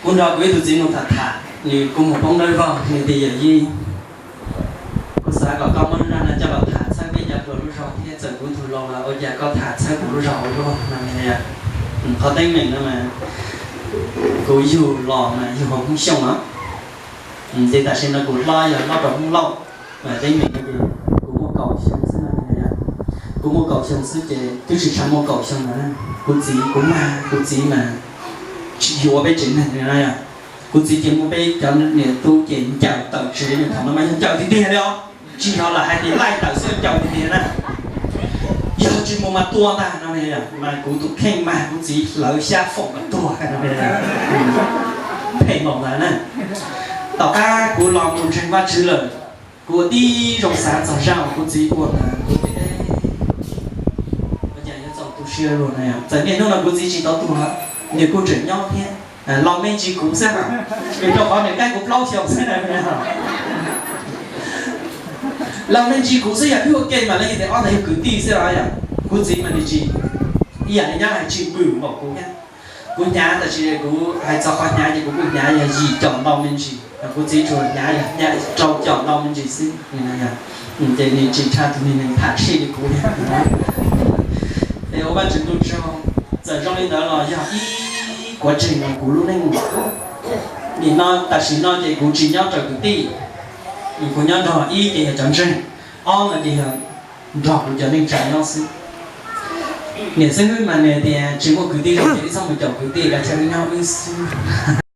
Kuv nrog kuv ib tug txiv mus tham tham, nws kuv mus poob dawb vog, nws tias yawm yij, kuv xav kom koj muab zaj no coj los tham txhawb peb cov hluas lub zog thiab, txawm kuv tug laus los ua cas koj tham txhawb kuv lub zog ua luaj no. Qhov teeb meem no mas kuv yug los mas yug hauv Hmoob Xyooj os, ces tam sim no kuv hlob yog hlob rau Hmoob Lauj. Mas teeb meem no ces kuv muaj kaum xyoo xwb no, kuv muaj kaum xyoo xwb ces twb tsis tshua muaj kaum xyoo no. Kuv txiv, kuv mag kuv txiv mas tsis yuav peb tsev neeg no. Kuv txiv ces muaj peb cov niam tub ces ncaws tawm tsev, thaum no mas yog ncaws tiag tiag li os, tsis yog lam hais tias laij tawm xwb, ncaws tiag tiag na. Yog tsis mus mas tua ntag no, mas kuv tus kheej mag kuv txiv hlawv xyab foom kom tuag no. Phem npaum ntawd na. Tom qab kuv los mus ntseeg Vajtswv lawm, kuv ua tib zoo xav txog zaj uas kuv txiv ua ntawd, kuv tias, ua cas yuav txaus tu siab luaj na. Txawm niaj hnub no kuv txiv tsis tau tuag, nws kuj tseem nyob thiab. Los me ntsis kuv xwb, vim rau qhov nws qaij kuv plaub xyoos xwb na. Los me ntsis kuv xwb, yog wb ua ke mas lawv yeej tias ob ntawd yog kwv tij xwb los yog. Kuv txiv mas nws tsis, ib yam li nyob hais tsis npwm npaum kuv thiab. Kuv hnyav tab sis kuv hais txog qhov hnyav ces kuv kuj hnyav yog yim caum ntau me ntsis, kuv txiv tsuas hnyav yog rau caum ntau me ntsis xwb. Ces nws tsis tshaj tus neeg tham tshij li kuv. Es ua Vajtswv tus tsaug, txawm zoo li ntawd los yog ib kuav tseg no kuv lub neej. Nim no tam sim no ces kuv tsis nyob raws kwv tij, kuv nyob nrog ib ces yog cov ntseeg, ob no ces yog nrog kuv cov neej tsa nyob xwb. Niam xib hwb mas nws tias tsis muaj kwv tij zoo ces wb txhob mus caum kwv tij, kav tsij wb nyob wb xwb.